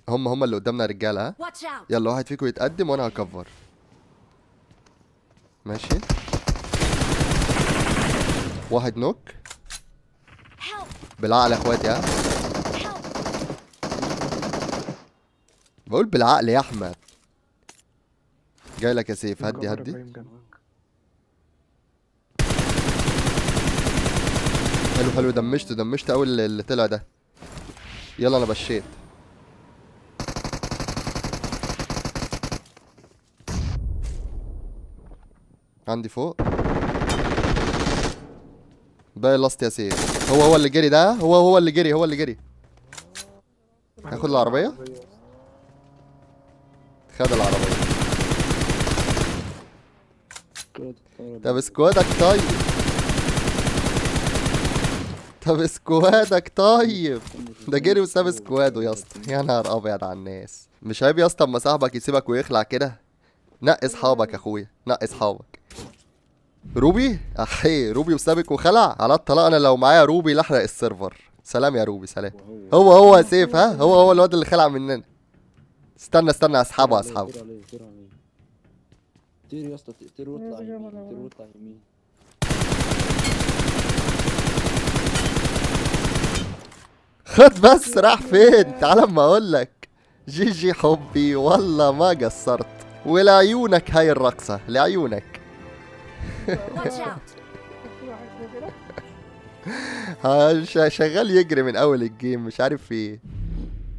هم اللي قدامنا رجاله. ها Watch out. يلا واحد فيكم يتقدم وانا هكفر. ماشي، واحد knock. Help. بالعقل يا اخواتي. ها Help. بقول بالعقل يا احمد. جاي لك يا سيف، هدي هدي. حلو حلو، دمشته دمشته اول اللي طلع ده. يلا انا بشيت. عندي فوق باقي لاست يا سيف. هو اللي جري ده، هو اللي جري، هو اللي جري. هاخد العربية؟ خد العربية. طب squad ك طيب، طب squad ك طيب. ده جري وساب squad ه يا اسطى. يا نهار ابيض على الناس. مش عيب يا اسطى اما صاحبك يسيبك ويخلع كده؟ نقي اصحابك يا اخويا، نقي اصحابك. روبي احي، روبي وسابك وخلع على الطلاق. انا لو معايا روبي لاحرق ال server. سلام يا روبي، سلام. هو سيف. ها هو الواد اللي خلع مننا. استنى استنى، اسحبه اسحبه. طير يا اسطى، طير واطلع يمين، طير واطلع يمين. خد بس، راح فين؟ تعال اما اقول لك. GG حبي، والله ما قصرت. ولعيونك هاي الرقصة، لعيونك. Watch out. شغال يجري من اول ال game، مش عارف في ايه.